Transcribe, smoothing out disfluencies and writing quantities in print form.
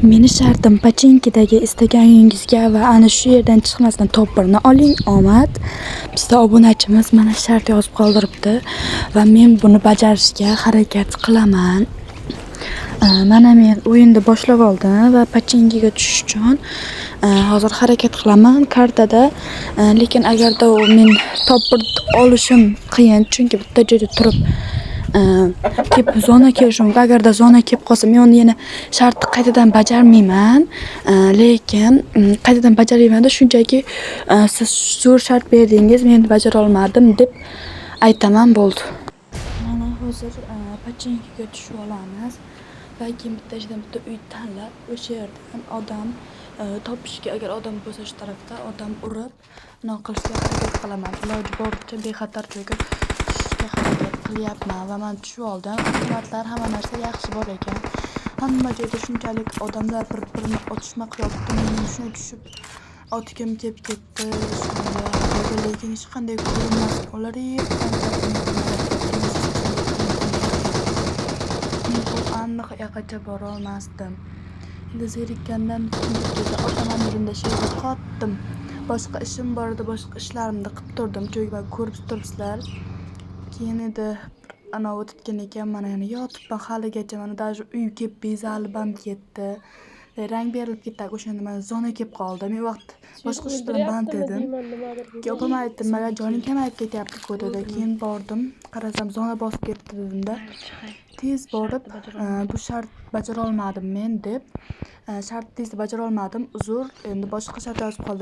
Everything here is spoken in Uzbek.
Meni shartim Pochinkidagi istagan uyingizga va ana shu yerdan chiqmasdan top 1ni oling, omad. Bizda obunachimiz mana shart yozib qoldiribdi va men buni bajarishga harakat qilaman. Mana men o'yinni boshlab oldim va Pochinkiga tushish uchun hozir harakat qilaman kartada. Lekin agarda u men top 1 olishim qiyin, chunki bitta joyda turib kelib zona kelishi mumkin. Agarda zona kelib qolsa, men uni yana shartni qaytadan bajarmayman. Lekin qaytadan bajarmaymanda, shunchaki siz zo'r shart berdingiz, men bajara olmadim deb aytaman, bo'ldi. Mana hozir Pochinkiga tushib olamiz va keyin bitta ichidan bitta uy tanlab, o'sha yerdan odam topishga, agar odam bo'lsa shu tarafda odam urib, unaqa qilishga harakat qilaman. Iloji boricha bexatar joyga tushishga harakat qilyapman va man tushib oldim. Avtomatlar, hamma narsa yaxshi bor ekan. Hamma joyda shunchalik odamlar bir-birini otishma qilyapti. Men shunday tushib otgim kelib ketdi shunda. Lekin hech qanday ko'rinmas. Ular qancha. Men u aniq yoqqacha borolmasdim. Endi zerikkandan joyda otaman dedimda, shu yerda qotdim. Boshqa ishim bor edi, boshqa ishlarimni qilib turdim. Chunki man ko'rib turibsizlar. Keyin edi anavi o'tgan ekan, mana yana yotibman haligacha. Mana даже uy kelib bezalib ham ketdi. Rang berilib ketdi. O'shanda mana zona kelib qoldi. Men u vaqt boshqa ish bilan band edim. Keyin opam aytdi, nimaga joning kamayib ketyapti-ku dedi. Keyin bordim, qarasam, zona bosib ketdi dedimda. Tez borib, bu shart bajara olmadim men deb, shart tez bajara olmadim, uzr, endi boshqa shart yozib qoldir.